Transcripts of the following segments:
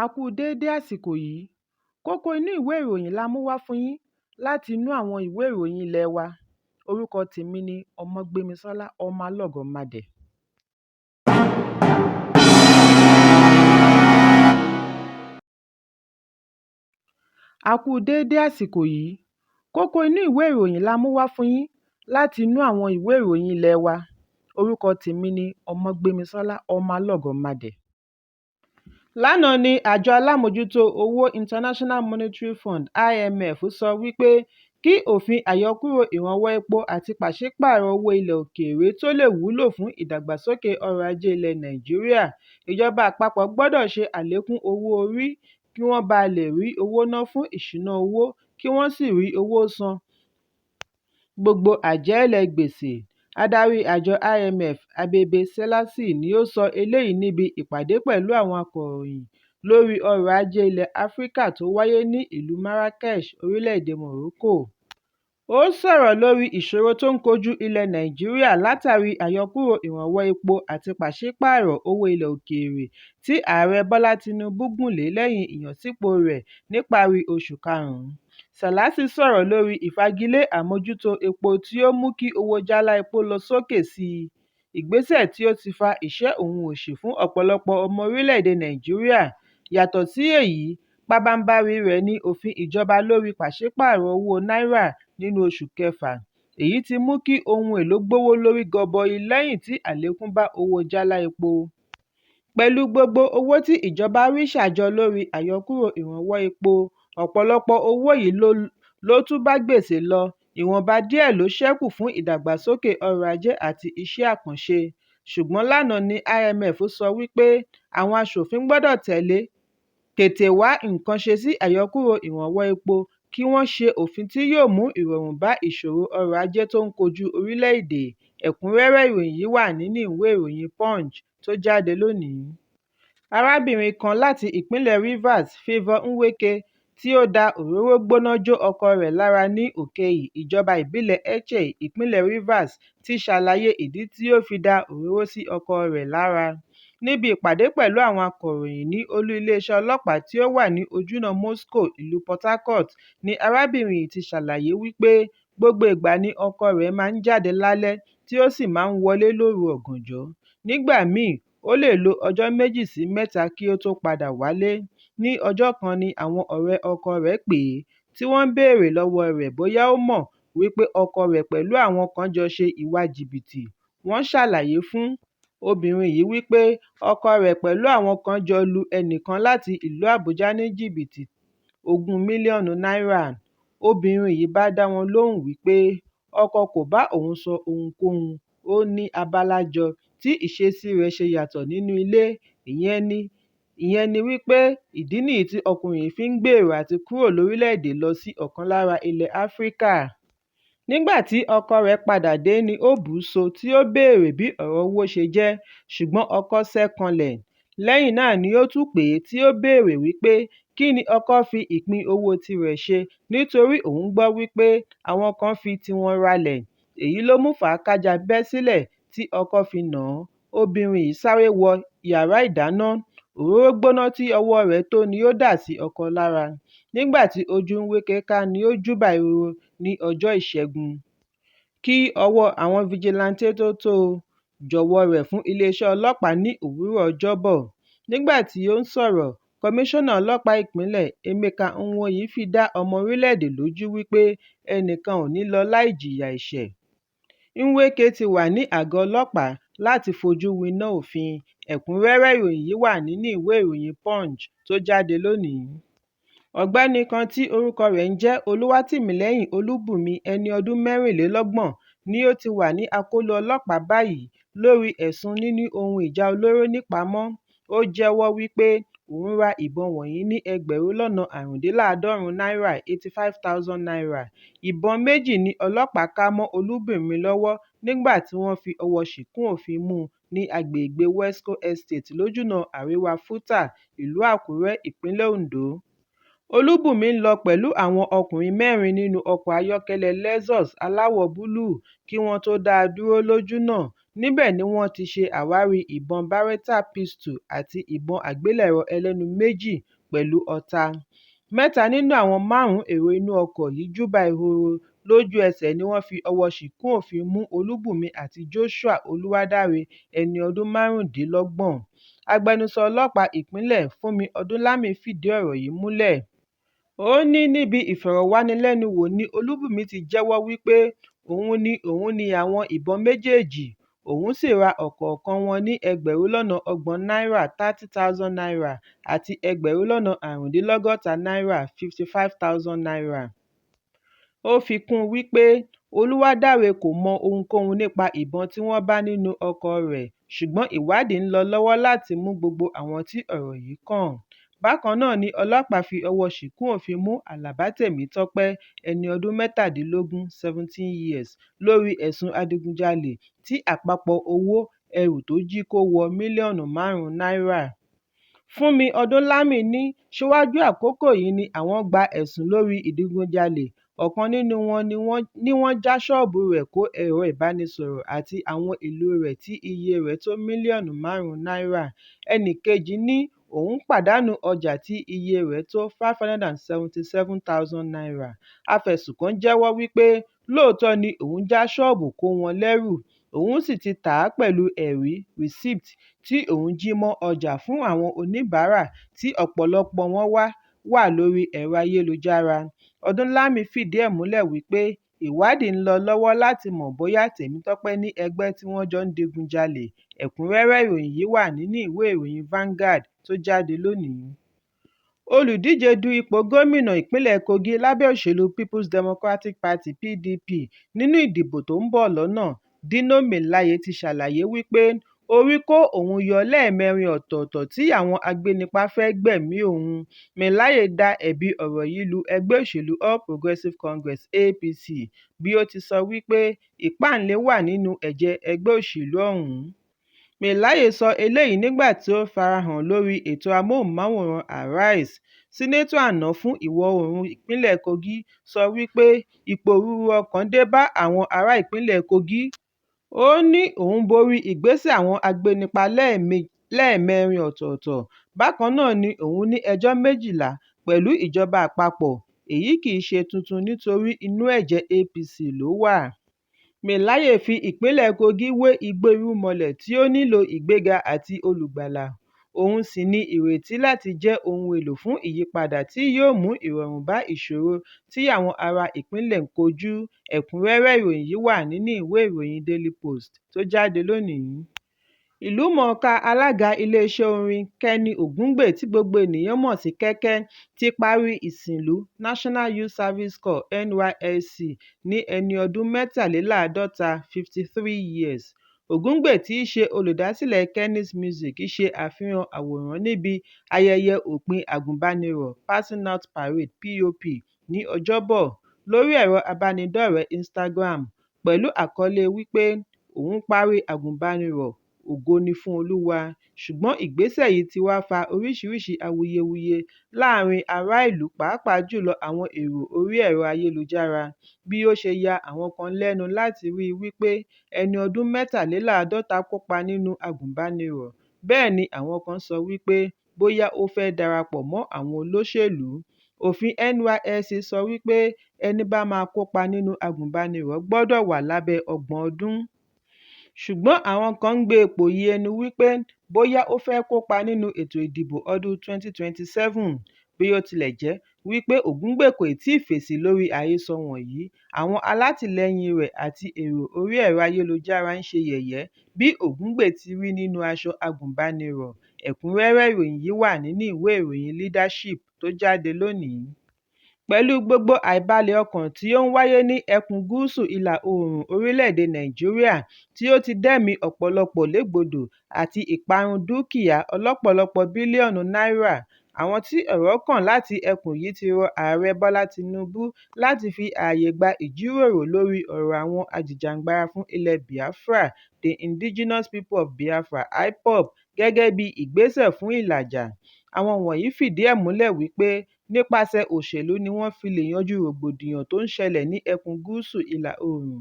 A kú u déédé àsìkò yìí. Kókó inú ìwé ìròyìn la mú wá fún yín láti inú àwọn ìwé ìròyìn ilé wa. Orúkọ tèmi ni Ọmọgbémisọ́lá ọmọ Alọ́gọ́madẹ̀. A kú u déédé àsìkò yìí. Kókó inú ìwé ìròyìn la mú wá fún yín láti inú àwọn ìwé ìròyìn ilé wa. Orúkọ tèmi ni Ọmọgbémisọ́lá ọmọ Alọ́gọ́madẹ̀. Lánàá ni àjọ alámòójútó owó International Monetary Fund (IMF) sọ wípé kí òfin àyọkúrò ìrànwọ́ epo àti pàṣípààrọ̀ owó ilẹ̀ òkèèrè tó lè wúlò fún ìdàgbàsókè ọrọ̀ ajé ilẹ̀ Nàìjíríà, ìjọba àpapọ̀ gbọdọ̀ ṣe àlékún owó orí kí wọ́n ba lè rí owó ná fún ìṣúnná owó kí wọ́n sì rí owó san gbogbo àjẹ́lẹ̀ gbèsè. Adarí àjọ IMF, Abebe Selassie ni ó sọ eléyìí níbi ìpàdé pẹ̀lú àwọn akọ̀ròyìn lórí ọrọ̀ ajé ilẹ̀ Áfíríkà tó wáyé ní ìlú Marrakech, orílẹ̀ èdè Morocco. Ó sọ̀rọ̀ lórí ìṣòro tó ń kojú ilẹ̀ Nàìjíríà látàrí àyọkúrò ìrànwọ́ epo àti pàṣípààrọ̀ owó ilẹ̀ òkèèrè tí Ààrẹ Bọ́lá Tinubu gùn lé lẹ́yìn ìyànsípò rẹ̀ níparí oṣù karùn-ún. Selassie sọ̀rọ̀ lórí ìfagilé àmójútó epo tí ó mú kí owó jálá epo lọ sókè sí i, ìgbésẹ̀ tí ó ti fa ìṣẹ́ òhun òṣì fún ọ̀pọ̀lọpọ̀ ọmọ orílẹ̀ èdè Nàìjíríà. Yàtọ̀ sí èyí, pabambarì rẹ̀ ni òfin ìjọba lórí pàṣípààrọ̀ owó náírà nínú oṣù kẹfà, èyí tí mú kí ohun èlò gbówó lórí gọbọi lẹ́yìn tí àlékún bá owó jálá epo. Pẹ̀lú gbogbo owó tí ìjọba rí ṣà jọ lórí àyọkúrò ìrànwọ́ epo, ọ̀pọ̀lọpọ̀ owó yìí ló tún bá gbèsè lọ, ìwọ̀nba díẹ̀ ló ṣẹ́kù fún ìdàgbàsókè ọrọ̀ ajé àti iṣẹ́ àkànṣe. Ṣùgbọ́n lánàá ni IMF sọ wípé àwọn aṣòfin gbọdọ̀ tètè wá nǹkan ṣe sí àyọkúrò ìrànwọ́ epo kí wọ́n ṣe òfin tí yóò mú ìrọ̀rùn bá ìṣòro ọrọ̀ ajé tó ń kojú orílẹ̀ èdè. Ẹ̀kúnrẹ́rẹ́ ìròyìn yìí wà nínú ìwé ìròyìn Punch tó jáde lónìí. Arábìnrin kan láti ìpínlẹ̀ Rivers, Favour Nweke, tí ó da òróró gbóná jó ọkọ rẹ̀ lára ní Ukehe, ìjọba ìbílẹ̀ Etche, ìpínlẹ̀ Rivers, ti ṣàlàyé ìdí tí ó fi da òróró sí ọkọ rẹ̀ lára. Níbi ìpàdé pẹ̀lú àwọn akọ̀ròyìn ní olú iléeṣẹ́ ọlọ́pàá tí ó wà ní ojúnà Moscow, ìlú Port Harcourt ni arábìnrin yìí ti ṣàlàyé wípé gbogbo ìgbà ni ọkọ rẹ̀ máa ń jáde lálẹ́ tí ó sì máa ń wọlé lóru ọ̀gànjọ́, nígbà míì ó lè lo ọjọ́ méjì sí mẹ́ta kí ó tó padà wálé. Ní ọjọ́ kan ni àwọn ọ̀rẹ́ ọkọ rẹ̀ pè é tí wọ́n ń béèrè lọ́wọ́ rẹ̀ bóyá ó mọ̀ wípé ọkọ rẹ̀ pẹ̀lú àwọn kan jọ ṣe ìwà jìbìtì. Wọ́n ṣàlàyé fún obìnrin yìí wípé ọkọ rẹ̀ pẹ̀lú àwọn kan jọ lu ẹnìkan láti ìlú Àbújá ní jìbìtì ogún mílíọ̀nù náírà. Obìnrin yìí bá dá wọn lóhùn wípé ọkọ kò bá òun sọ ohunkóhun, ó ní abálájọ tí ìṣesí rẹ̀ ṣe yàtọ̀ nínú ilé, ìyẹn ni wípé ìdí nìyí tí ọkùnrin yìí fi ń gbèrò àti kúrò lórílẹ̀ èdè lọ sí ọ̀kan lára ilẹ̀ Áfíríkà. Nígbà tí ọkọ rẹ̀ padà dé ni ó bù ú so tí ó béèrè bí ọ̀rọ̀ owó ṣe jẹ́, ṣùgbọ́n ọkọ ṣẹ́ kanlẹ̀. Lẹ́yìn náà ni ó tún pè é tí ó béèrè wípé kí ni ọkọ fi ìpín owó tirẹ̀ ṣe nítorí òun gbọ́ wípé àwọn kan fi tiwọn ralẹ̀. Èyí ló mú fàákájàá bẹ́ sílẹ̀ tí ọkọ fi nà án. Obìnrin yìí sáré wọ yàrá ìdáná, òróró gbóná tí ọwọ́ọ rẹ̀ tó ni ó dà sí ọkọ lára. Nígbà tí ojú Nweke ká ní ó júbà ehoro ní ọjọ́ Ìṣẹ́gun. Kí ọwọ́ àwọn fijilantànté tó tó o jọ̀wọ́ọ rẹ̀ fún iléeṣẹ́ ọlọ́pàá ní òwúrọ̀ Ọjọ́bọ̀. Nígbà tí ó ń sọ̀rọ̀, Kọmíṣánná Ọlọ́pàá Ìpínlẹ̀, Emeka Nwoye fi dá ọmọ orílẹ̀ èdè lójú wípé ẹnìkan ò ní lọ láì jìyà ẹ̀ṣẹ̀. Nweke ti wà ní àgọ́ ọlọ́pàá láti fojú winá òfin. Ẹ̀kúnrẹ́rẹ́ ìròyìn yìí wà nínú ìwé ìròyìn Punch tó jáde lónìí. Ọ̀gbẹ́ni kan tí orúkọ rẹ̀ ń jẹ́ Olúwatìmílẹ́yìn Olúbùnmi, ẹni ọdún 24, ni ó ti wà ní akóló ọlọ́pàá báyìí lórí ẹ̀sùn níní ohun ìjà olóró nípamọ́. Ó jẹ́wọ́ wípé òun ra ìbọn wọ̀nyí ní ẹgbẹ̀rún lọ́nà àrùndínláàdọ́rùn-ún náírà ₦85,000. Ìbọn méjì ni ọlọ́pàá kà mọ́ Olúbùnmi lọ́wọ́ nígbà tí wọ́n fi ọwọ́ọ ṣìkún òfin mú un ní agbègbè Wesco Estate lójúnà Àríwá Fútà, ìlú Àkúrẹ́, ìpínlẹ̀ Oǹdó. Olúbùnmi ń lọ pẹ̀lú àwọn ọkùnrin mẹ́rin nínú ọkọ̀ ayọ́kẹ́lẹ́ Lexus aláwọ̀ búlúù kí wọ́n tó dá a dúró lójúnà Níbẹ̀ ni wọ́n ti ṣe àwárí ìbọn Barretta Pistol àti ìbọn àgbélẹ̀rọ ẹlẹ́nu méjì pẹ̀lú ọta. Mẹ́ta nínú àwọn márùn-ún èrò inú ọkọ̀ yìí júbà ehoro. Lójú-ẹsẹ̀ ni wọ́n fi ọwọ́ọ ṣìkún òfin mú Olúbùnmi àti Joshua Olúwadáre ẹni ọdún 25. Agbẹnusọ ọlọ́pàá ìpínlẹ̀, Fúnmi Ọdúnlámì fìdí ọ̀rọ̀ yìí múlẹ̀. Ó ní níbi ìfọ̀rọ̀wánilẹ́nuwò ní Olúbùnmi ti jẹ́wọ́ wípé òun ni òun ni àwọn ìbọn méjèèjì, òun sì ra ọ̀kọ̀ọ̀kan wọn ní ẹgbẹ̀rún lọ́nà ọgbọ̀n náírà (₦30,000) àti ẹgbẹ̀rún lọ́nà àrùndínlọ́gọ́ta náírà (₦55,000). Ó fi kún un wípé Olúwadáre kò mọ ohunkóhun nípa ìbọn tí wọ́n bá nínú ọkọ̀ọ rẹ̀, ṣùgbọ́n ìwádìí ń lọ lọ́wọ́ láti mú gbogbo àwọn tí ọ̀rọ̀ yìí kàn. Bákan náà ni ọlọ́pàá fi ọwọ́ọ ṣìkún òfin mú Àlàbá Tèmítọ́pẹ́, ẹni ọdún 17 (17 years) lórí ẹ̀sùn adigunjalè tí àpapọ̀ owó ẹrù tó jí kó wọ mílíọ̀nù márùn-ún náírà. Fúnmi Ọdúnlámì ní síwájú àkókò yìí ni àwọn gba ẹ̀sùn lórí ìdigunjalè, ọ̀kan nínú wọn ní wọ́n já ṣọ́ọ̀bù rẹ̀ kó ẹ̀rọ ìbánisọ̀rọ̀ àti àwọn èlòo rẹ̀ tí iye rẹ̀ tó mílíọ̀nù márùn-ún náírà. Ẹnìkejì ní òun pàdánù ọjà tí iye rẹ̀ tó ₦577,000. Afẹ̀sùnkàn jẹ́wọ́ wípé lóòótọ́ ni òun já ṣọ́ọ̀bù kó wọn lẹ́rù, òun sì ti tà á pẹ̀lú ẹ̀rí (receipt) tí òun jí mọ́ ọjà fún àwọn oníbàárà tí ọ̀pọ̀lọpọ̀ wọn wà lórí ẹ̀rọ ayélujára. Ọdúnlámì fìdí ẹ̀ múlẹ̀ wípé ìwádìí ń lọ lọ́wọ́ láti mọ̀ bóyá Tèmítọ́pẹ́ ní ẹgbẹ́ tí wọ́n jọ ń digunjalè. Ẹ̀kúnrẹ́rẹ́ ìròyìn yìí wà nínú ìwé ìròyìn Vanguard tó jáde lónìí. Olùdíje du ipò gómìnà ìpínlẹ̀ Kogi lábẹ́ òṣèlú People's Democratic Party (PDP) nínú ìdìbò tó ń bọ̀ lọ́nà, Dino Melaye ti ṣàlàyé wípé orí kó òun yọ lẹ́ẹ̀mẹrin ọ̀tọ̀ọ̀tọ̀ tí àwọn agbénipa fẹ́ gbẹ̀mí òun. Melaye da ẹ̀bi ọ̀rọ̀ yìí lu ẹgbẹ́ òṣèlú All Progressive Congress (APC) bí ó ti sọ wípé ìpáǹle wà nínú ẹ̀jẹ̀ ẹgbẹ́ òṣèlú ọ̀hún. Melaye sọ eléyìí nígbà tí ó farahàn lórí ètò amóhùnmáwòrán Arise. Sínátọ̀ àná fún Ìwọ̀-oòrùn ìpínlẹ̀ Kogi sọ wípé ìpòrúru ọkàn dé bá àwọn ará ìpínlẹ̀ Kogi. Ó ní òun borí ìgbésẹ̀ àwọn agbénipa lẹ́ẹ̀mẹrin ọ̀tọ̀ọ̀tọ̀. Bákan náà ni òun ní ẹjọ́ 12 pẹ̀lú ìjọba àpapọ̀, èyí kì í ṣe tuntun nítorí inú ẹ̀jẹ̀ APC ló wà. Melaye fi ìpínlẹ̀ Kogi wé igbó irúnmọlẹ̀ tí ó nílò ìgbéga àti olùgbàlà, òun sì ní ìrètí láti jẹ́ ohun èlò fún ìyípadà tí yóò mú ìrọ̀rùn bá ìṣòro tí àwọn ará ìpínlẹ̀ ń kojú. Ẹ̀kúnrẹ́rẹ́ ìròyìn yìí wà nínú ìwé ìròyìn Daily Post tó jáde lónìí. Ìlúmọ̀ọ́ká alága iléeṣẹ́ orin Kenny Ogungbe tí gbogbo ènìyàn mọ̀ sí Kẹ́kẹ́ ti parí ìsìnlú National Youth Service Corps (NYSC) ní ẹni ọdún 53 (53 years). Ògúngbè tí í ṣe olùdásílẹ̀ Kennis Music ṣe àfihàn àwòrán níbi ayẹyẹ òpin àgùnbánirọ̀ Passing Out Parade (POP) ní Ọjọ́bọ̀, lórí ẹ̀rọ ìbánidọ́rẹ̀ẹ́ Instagram, pẹ̀lú àkọlé wípé òun parí àgùnbánirọ̀, ògo ni fún Olúwa", ṣùgbọ́n ìgbésẹ̀ yìí ti wá fa oríṣiríṣi awuyewuye láàárín ará ìlú pàápàá jùlọ àwọn èrò orí ẹ̀rọ ayélujára, bí ó ṣe ya àwọn kan lẹ́nu láti ríi wípé ẹni ọdún 53 kópa nínú àgùnbánirọ̀, bẹ́ẹ̀ ni àwọn kan sọ wípé bóyá ó fẹ́ darapọ̀ mọ́ àwọn olóṣèlú. Òfin NYSC sọ wípé ẹní bá máa kópa nínú àgùnbánirọ̀ gbọdọ̀ wà lábẹ́ ọgbọ̀n ọdún. Ṣùgbọ́n àwọn kan ń gbé pòyì ẹnu wípé bóyá ó fẹ́ kópa nínú ètò ìdìbò ọdún 2027. Bí ó tilẹ̀ jẹ́ wípé Ògúngbè kò tíì fèsì lórí àhesọ wọ̀nyí, àwọn alátìlẹ́yìn rẹ̀ àti èrò orí ẹ̀rọ ayélujára ń ṣe yẹ̀yẹ́ bí Ògúngbè ti rí nínú aṣọ àgùnbánirọ̀. Ẹ̀kúnrẹ́rẹ́ ìròyìn yìí wà nínú ìwé ìròyìn Leadership tó jáde lónìí. Pẹ̀lú gbogbo àìbalẹ̀ ọkàn tí ó ń wáyé ní ẹkùn gúúsù ìlà-oòrùn orílẹ̀-èdè Nàìjíríà tí ó ti dẹ́mìí ọ̀pọ̀lọpọ̀ légbodò àti ìparun dúkìá ọlọ́pọ̀lọpọ̀ bílíọ̀nù náírà, àwọn tí ọ̀rọ̀ kàn láti ẹkùn yìí ti rọ Ààrẹ Bọ́lá Tinubu láti fi ààyè gba ìjíròrò lórí ọ̀rọ̀ àwọn ajìjàgbara fún ilẹ̀ Biafra The Indigenous People of Biafra (IPOB), gẹ́gẹ́ bí ìgbésẹ̀ fún ìlàjà. Àwọn wọ̀nyí fìdí ẹ̀ múlẹ̀ wípé nípasẹ̀ òṣèlú ni wọ́n fi lè yanjú rògbòdìyàn tó ń ṣẹlẹ̀ ní ẹkùn Gúúsù Ìlà-Oòrùn,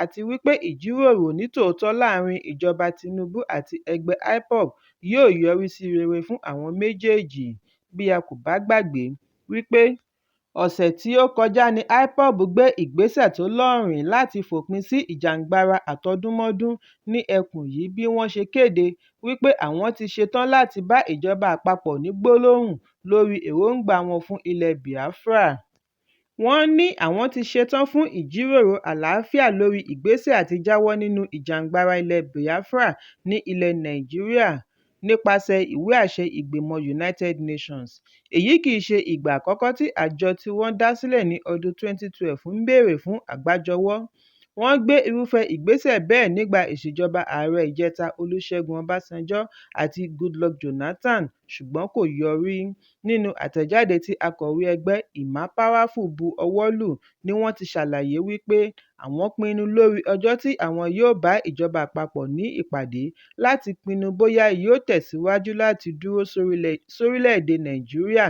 àti wípé ìjíròrò nítòótọ́ láàárín ìjọba Tinubu àti ẹgbẹ́ IPOB yóò yọrí sí rere fún àwọn méjèèjì. Bí a kò bá gbàgbé wípé ọ̀sẹ̀ tí ó kọjá ní IPOB gbé ìgbésẹ̀ tó lọ́ọ̀rìn láti fòpin sí ìjìjàgbara atọdúnmọ́dún ní ẹkùn yìí bí wọ́n ṣe kéde wípé àwọn ti ṣetán láti bá ìjọba àpapọ̀ ní gbólóhùn lórí èróńgbà wọn fún ilẹ̀ Biafra. Wọ́n ní àwọn ti ṣetán fún ìjíròrò àlàáfíà lórí ìgbésẹ̀ àti jáwọ́ nínú ìjàngbara ilẹ̀ Biafra ní ilẹ̀ Nàìjíríà nípasẹ̀ ìwé àṣẹ ìgbìmọ̀ United Nations. Èyí kìí ṣe ìgbà àkọ́kọ́ tí àjọ tí wọ́n dá sílẹ̀ ní ọdún 2012 ń béèrè fún àgbájọwọ́. Wọ́n gbé irúfẹ́ ìgbésẹ̀ bẹ́ẹ̀ nígbà ìṣèjọba Ààrẹ ìjẹta Olúṣẹ́gun Ọbásanjọ́ àti Goodluck Jonathan, ṣùgbọ́n kò yọrí. Nínú àtẹ̀jáde tí akọ̀wé ẹgbẹ́, Emma Powerful bu ọwọ́ lù ní wọ́n ti ṣàlàyé wípé àwọn pinnu lórí ọjọ́ tí àwọn yóò bá ìjọba àpapọ̀ ní ìpàdé láti pinnu bóyá yóò tẹ̀síwájú láti dúró sórílẹ̀-èdè Nàìjíríà.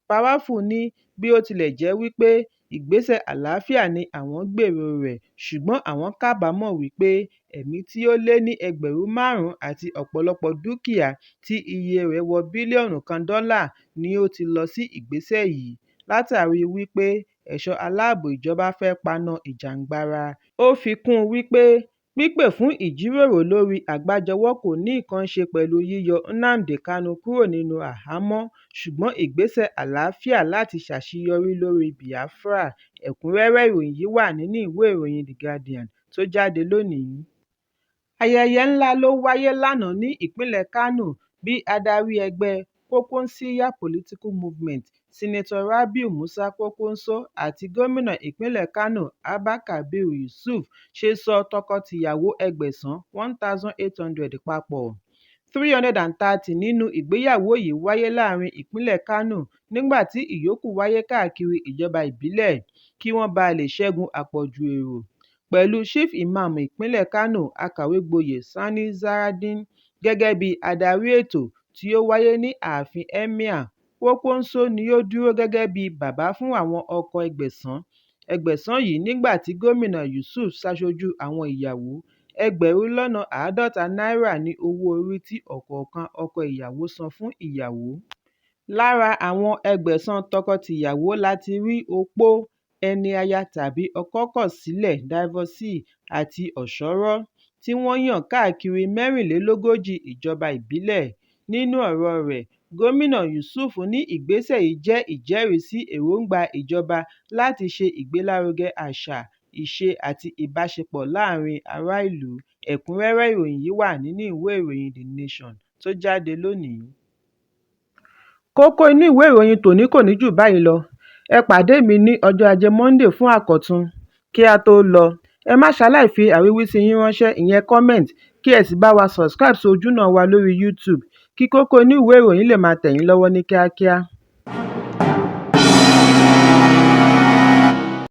Powerful ní bí ó tilẹ̀ jẹ́ wípé ìgbésẹ̀ àlàáfíà ni àwọn gbèrò rẹ̀, ṣùgbọ́n àwọn kábàámọ̀ wípé ẹ̀mí tí ó lé ní ẹgbẹ̀rún márùn-ún àti ọ̀pọ̀lọpọ̀ dúkìá tí iye rẹ̀ wọ bílíọ̀nù kan dọ́là ni ó ti lọ sí ìgbésẹ̀ yìí, látàrí wípé ẹ̀ṣọ́ aláàbò ìjọba fẹ́ paná ìjàngbara. Ó fi kún un wípé pípè fún ìjíròrò lórí àgbájọwọ́ kò ní nǹkan ṣe pẹ̀lú yíyọ Nnamdi Kanu kúrò nínú àhámọ́, ṣùgbọ́n ìgbésẹ̀ àlàáfíà láti ṣàṣeyọrí lórí Biafra. Ẹ̀kúnrẹ́rẹ́ ìròyìn yìí wà nínú ìwé ìròyìn The Guardian tó jáde lónìí. Ayẹyẹ ńlá ló wáyé lánàá ní ìpínlẹ̀ Kánò bí adarí ẹgbẹ́ Kwankwasiyya Political Movement, Senator Rabiu Musa Kwankwaso àti gómìnà ìpínlẹ̀ Kánò Abba Kabir Yusuf ṣe so tọkọ-tìyàwó Ẹgbẹ̀sán 1,800 papọ̀. 330 nínú ìgbéyàwó yìí wáyé láàárín ìpínlẹ̀ Kánò nígbà tí ìyókù wáyé káàkiri ìjọba ìbílẹ̀, kí wọ́n ba lè ṣẹ́gun àpọ̀jù èrò. Pẹ̀lú Chief Imam ìpínlẹ̀ Kánò Akàwé-gboyè Sani Zahraddeen gẹ́gẹ́ bí adarí ètò tí ó wáyé ní ààfin Emir, Kwankwaso ni ó dúró gẹ́gẹ́ bíi bàbá fún àwọn ọkọ Ẹgbẹ̀sán 1,800 yìí nígbà tí Gómìnà Yusuf ṣaṣojú àwọn ìyàwó. Ẹgbẹ̀rún lọ́nà 50 náírà ni owó orí tí ọ̀kọ̀ọ̀kan ọkọ ìyàwó san fún ìyàwó. Lára àwọn Ẹgbẹ̀sán tọkọ-tìyàwó la ti rí opó, ẹni aya tàbí ọkọ kọ̀ sílẹ̀ divorcee àti ọ̀ṣọ́rọ́, tí wọ́n yàn káàkiri 44 ìjọba ìbílẹ̀. Nínú ọ̀rọ̀ọ rẹ̀, Gómìnà Yusuf ní ìgbésẹ̀ yìí jẹ́ ìjẹ́ríìsí èròńgbà ìjọba láti ṣe ìgbélárugẹ àṣà, ìṣe àti ìbáṣepọ̀ láàárín ará ìlú. Ẹ̀kúnrẹ́rẹ́ ìròyìn yìí wà nínú ìwé ìròyìn The Nation tó jáde lónìí. Kókó inú ìwé ìròyìn tòní kò ní jù báyìí lọ. Ẹ pàdé mi ní ọjọ́ Ajé Monday fún àkọ́tún. Kí á tó lọ, ẹ má ṣaláì fi àríwísí yín ránṣẹ́ ìyẹn comment kí ẹ sì bá wa subscribe sí ojúnà wa lórí YouTube kí kókó inú ìwé ìròyìn lè máa tẹ̀ yín lọ́wọ́ ní kíákíá.